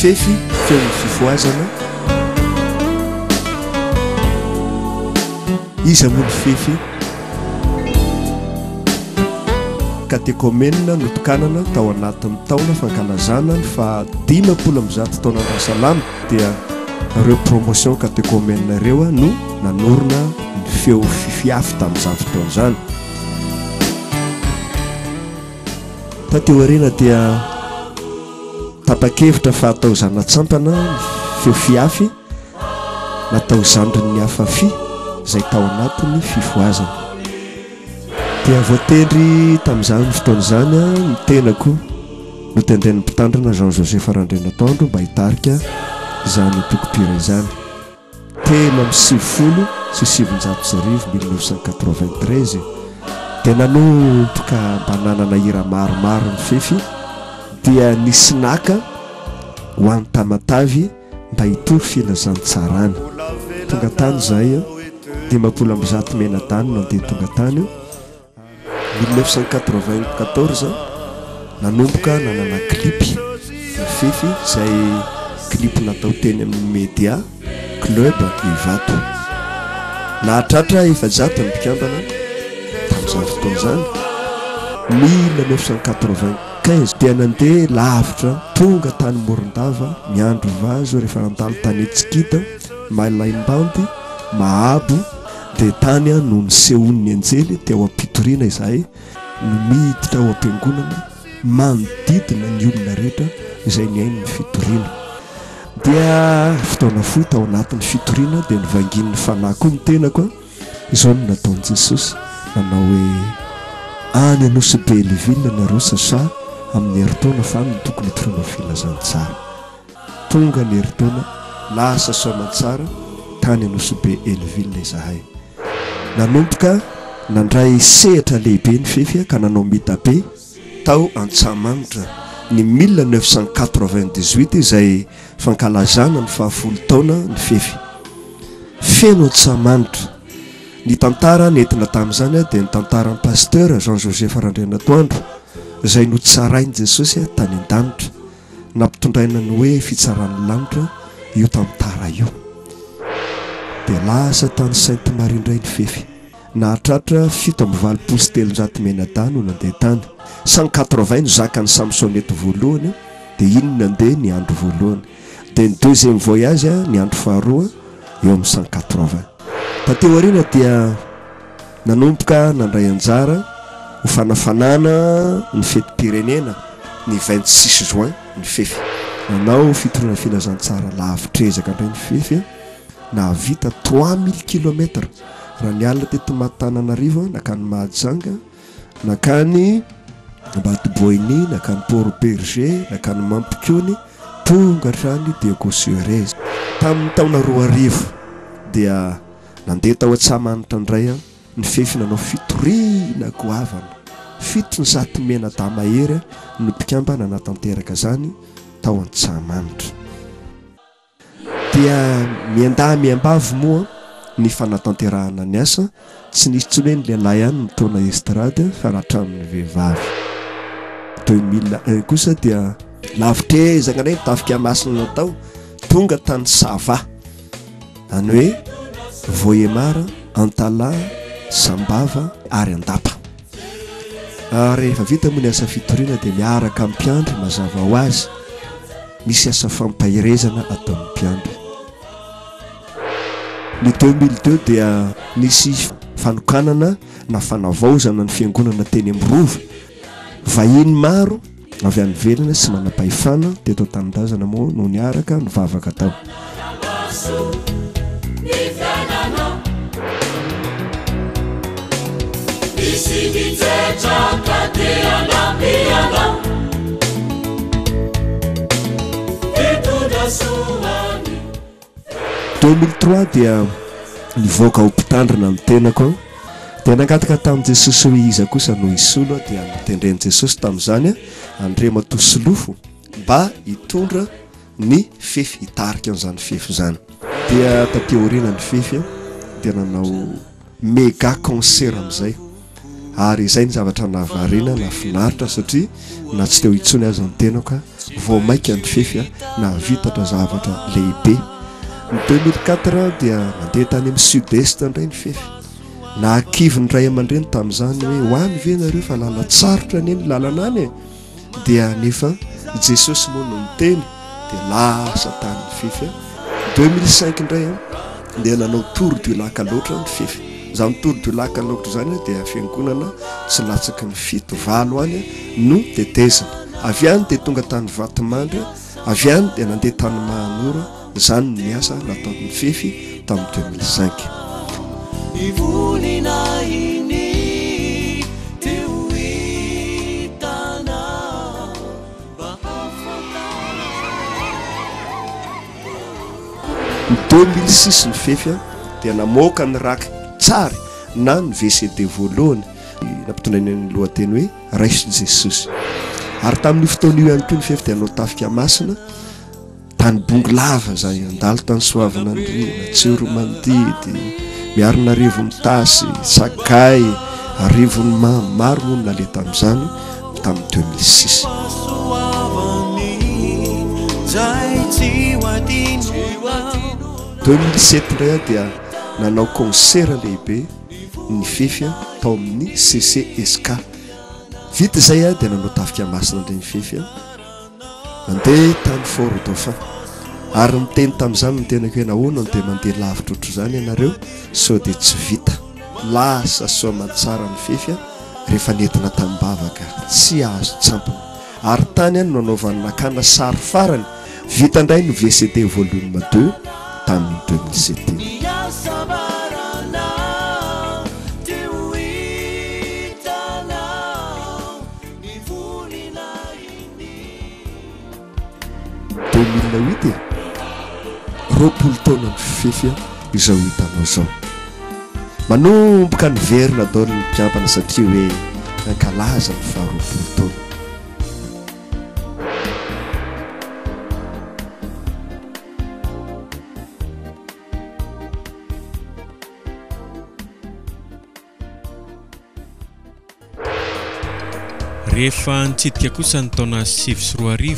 Fefy feon'ny fifohazana. Iza moa ny Fefy? Katekomenina notokanana tao anatin'ny taona fankalazana ny faha 150 taonan'Rasalama dia ireo promotion katekomenina ireo no nanorina ny feo fifiafy tamin'izany fotoana izany. Taty aoriana dia tapa-kevitra fa hatao zana-tsampana ny feo fiafy natao zandrin'ny Afafi izay tao anatin'ny fifohazana. Dia voatendry tamin'izany fotoana izany ny tenako notendren'ny mpitandrina Jean Joseph Randrianatoandro mba hitarika izany antokom-pihira izany. 1993, 1993, dia nanomboka mba nanana hira maromaro ny Fefy dia nisy naka ho any Tamatavy mba hitory filazantsarana. Tonga tany izahay, 150 mianadahy no nandeha tonga tany. 1994, nanomboka nanana clip ny Fefy izay clip natao teny amin'ny Media Club Ivato. Nahatratra 400 ny mpikambana tamin'izany fotoana izany. 1995 dia nandeha lavitra tonga tany Morondava, Miandrivazo rehefa nandalo tany Etsikida, Malaimbandy, Mahabo, Dia tany no nisehoan'ny anjely teo am-pitoriana izahay no miditra ao am-piangonana manodidina ny olona rehetra izay nihaino ny fitoriana. Dia fotoana fohy tao anatin'ny fitoriana dia novangian'ny Fanahy koa ny tenako, izao no nataon'i Jesosy, nanao hoe, Any Anosy Belleville nareo sasa amin'ny herintaona fa any no tokony hitoriana filazantsara. Tonga ny herintaona, lasa soamantsara tany Anosibe Hellville izahay. Nanomboka nandray sehatra lehibe ny Fefy ka nanao mitabe tao Antsahamanitra ny 1998 izay fankalazana ny fahafolo taona ny Fefy. Feno Antsahamanitra. Ny tantara nentina tamin'izany dia ny tantaran'i Pasteur Jean Joseph Randrianatoandro izay notsarain'i Jesosy tany an-danitra. Nampitondraina ny hoe fitsaran'ny lanitra io tantara io. Dia lasa tany Sainte Marie indray ny fefy. Nahatratra 387 mianadahy no nandeha tany. 180 no zakan'ny Samsonette voalohany dia iny no nandeha ny andro voalohany. Dia ny deuxième voyage ny andro faharoa eo amin'ny 180. Taty aoriana dia Nanomboka nandray anjara ho fanafanana ny fetim-pirenena ny 26 juin ny Fefy. Nanao fitoriana filazantsara lavitr'ezaka indray ny Fefy, nahavita 3000 kilomètres raha niala teto Antananarivo nankany Mahajanga, nankany Ambatoboeny, nankany Port Bergé, nankany Mampikony, tonga hatrany Diego Suarez. Tamin'ny taona 2000 dia Nandeha tao Antsahamanitra indray aho, nifefy nanao fitoriana goavana. 700 mianadahy mahery no mpikambana nanatanteraka izany tao Antsahamanitra. Dia miandahy miambavy moa ny fanatanterahana ny asa, tsy nisy intsony hoe ny lehilahy ihany no taona estrade fa hatramin'ny vehivavy. 2001 kosa dia lavitr'ezaka indray ny tafika masina natao, tonga tany Sava. Any hoe Vohemar, Antalaha, Sambava ary Andapa. Rehefa vita moa ny asa fitoriana dia miaraka amin'ny mpiandry mazava ho azy. Misy asa fampaherezana ataon'ny mpiandry. Ny 2002 dia nisy fanokanana na fanavaozana ny fiangonana teny amin'ny Rova. Vahiny maro avy any ivelany sy manam-pahefana teto an-tanindrazana moa no niaraka nivavaka tao. 2003 dia nivoaka ho mpitandrina ny tenako aho dia nangataka tamin'i Jesosy hoe iza kosa no hisolo aho dia notendren'i Jesosy tamin'izany Andriamatoa Solofo mba hitondra ny fefy hitarika an'izany fefy izany. Dia taty aoriana ny fefy dia nanao mega concert amin'izay ary izay ny zavatra nahavariana nahafinaritra satria na tsy teo intsony aza ny tenako. vao maika ny fefy nahavitatra zavatra lehibe. Ny 2004 dia nandeha tany amin'ny sud est indray ny fefy. Nahakivy ny ray aman-dreny tamin'izany hoe ho any ve nareo fa lalan-tsarotra anie ny lalana any e! Dia nefa Jesosy moa no niteny dia lasa tany ny fefy a. 2005 indray a dia nanao tour du lac Alaotra ny fefy. Izany tour du lac Alaotra izany dia fiangonana tsy latsaky ny fito, valo any no tetezina. Avy any dia tonga tany Vatomandry, avy any dia nandeha tany Mahanoro. Izany ny asa nataon'ny fefy tamin'ny 2005. Ny voninahiny te ho hitanao mba hahafantarana. Ny 2006 ny fefy dia namoaka ny raki-tsary na ny VCD voalohany nampitondrainy ny lohateny hoe Raiso Jesosy. Ary tamin'io fotoana io ihany koa ny fefy dia nanao tafika masina. Tany Bongolava zay, handalo tany Soavinandriana, Tsiromandidy, Miarinarivo Mitasy, Sakay, Arivonimamo, maro moa no naleha tamin'izany tamin'ny 2006. 2007 indray aho dia nanao concert lehibe ny fefy tao amin'ny CCSK. Vita izay aho dia nanao tafika masina indray ny fefy. Nandeha tany Fort Dauphin. Ary niteny tamin'izany ny tenako hoe nahoana no dia mandeha lavitra ohatr'izany ianareo sao dia tsy vita. Lasa soamantsara ny fefy rehefa nentina tamim-bavaka, tsy azo tsampona. Ary tany no nanaovan'i Nakana sary farany, vita indray ny VCD volume deux tamin'iny 2007 iny. Ny hasambarana te ho hitanao ny voninahiny. 2008 e! 20 taona mifefy izao hitanao izao. Manomboka niverina daholo ny mpikambana satria hoe nankalaza ny faha 20 taona. Rehefa nitsidika kosa ny taona 2009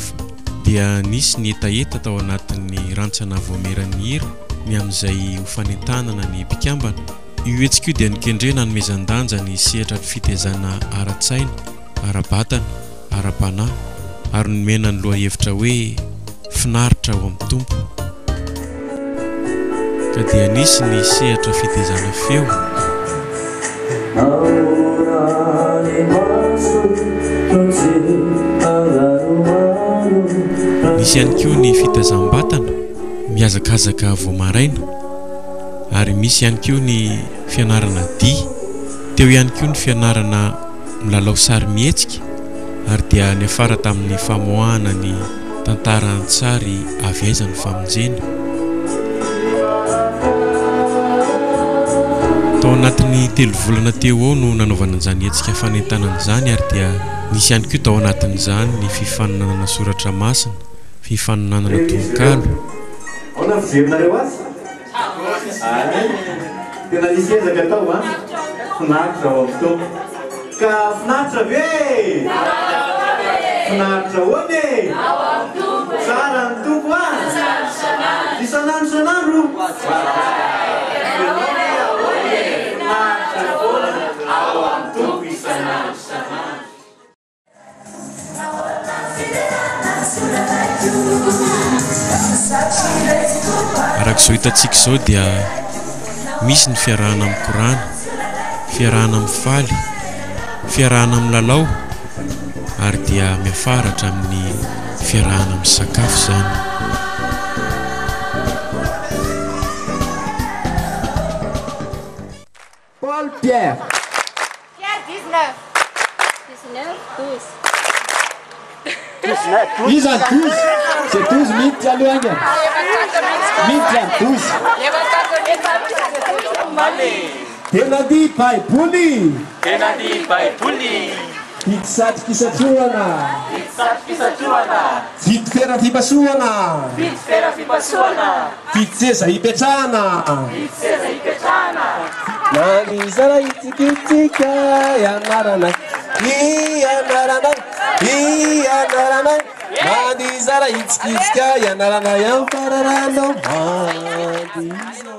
dia nisy ny hetaheta tao anatin'ny rantsana vaomieran'ny hira ny amin'izay ho fanentanana ny mpikambana. Io hetsika io dia nikendrena hanomezan-danja ny sehatra fitaizana ara-tsaina, ara-batana, ara-panahy ary nomena ny lohahevitra hoe Finaritra ao amin'ny Tompo. Ka dia nisy ny sehatra fitezana feo. Nisy ihany koa ny fitazam-batana, mihazakazaka vao maraina, ary misy ihany koa ny fianarana dihy. Teo ihany koa ny fianarana milalao sarimihetsika ary dia niafara tamin'ny famoahana ny tantara an-tsary Avy aiza ny famonjena? Tao anatin'ny telo volana teo eo no nanaovana an'izany hetsika fanentanana izany ary dia nisy ihany koa tao anatin'izany ny fifaninanana soratra masina, fifaninanana tononkalo. Ahoana ny fijerinareo azy? Ay, tena nisy ezaka tao an! Finaritra ao amin'ny Tompo. Ka finaritra ve e? Finaritra ahoana e? Tsara ny Tompo an! Isan'andro isan'andro? Ianao ve ahoana e? Finaritra foana ao amin'ny Tompo isan'andro isan'andro. Araka izao hitantsika izao dia misy ny fiarahana mikorana, fiarahana mifaly, fiarahana milalao ary dia miafara hatramin'ny fiarahana misakafo izany. Paul Pierre. Pierre 19. 19 12. Iza ny 12? Zay 12 miditra aloha haingana. Miditra ny 12. Tena ny Baiboly. Tena ny Baiboly. Didy satroka isatrohana. Didy satroka isatrohana. Didy fera fipasohana. Didy fera fipasohana. Didy seza hipetrahana. Didy seza hipetrahana. Mandizara hitsikitsika ianaranay, ianaranay. Ianaranay mandizara hitsikitsika ianaranay amin'ny fararano mandiza.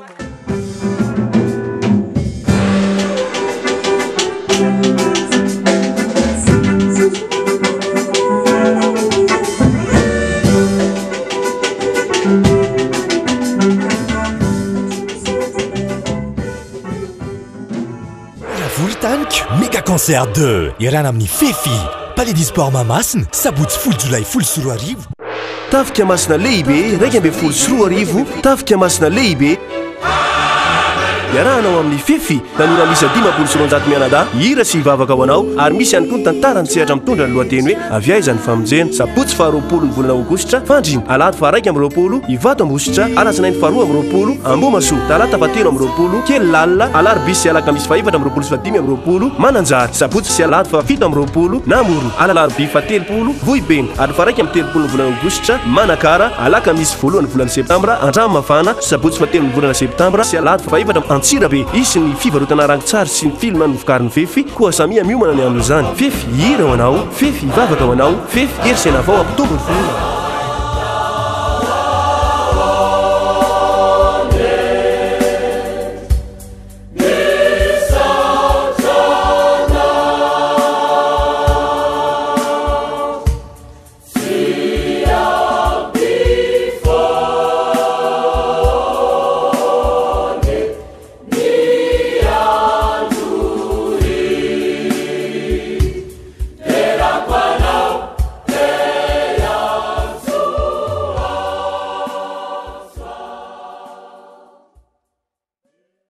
Volotaniko, Méga Concert 2, iarahana amin'ny Fefy, Palais des Sports Mahamasina, sabotsy folo jolay 2010. Tafika Masina Lehibe 2011, Tafika Masina Lehibe. Iarahana ao amin'ny Fefy, tanora miisa 250 mianadahy, hihira sy hivavaka ho anao ary misy ihany koa ny tantara an-tsehatra mitondra ny lohateny hoe Avy aiza ny famonjena? Sabotsy faha 20 ny volana aogositra, Fandriana, alahady faha 21, Ivato Ambositra, alatsinainy faha 22, Ambohimahasoa, talata faha 23, Kelilalina, alarobia sy alakamisy faha 24 sy faha 25, Mananjary, sabotsy sy alahady faha 27, Namoro, alarobia faha 30, Vohipeno, ary faha 31 ny volana aogositra, Manakara, alakamisy voalohan'ny volana septambra, Andranomafana, sabotsy fahatelo ny volana septambra sy alahady fahefatra, Antsirabe. Hisy ny fivarotana raki-tsary sy ny film novokarin'i Fefy, koa samia miomana ny amin'izany. Fefy, hihira ho anao, Fefy, hivavaka ho anao, Fefy, hery sy aina vao hampitombo ny finoana.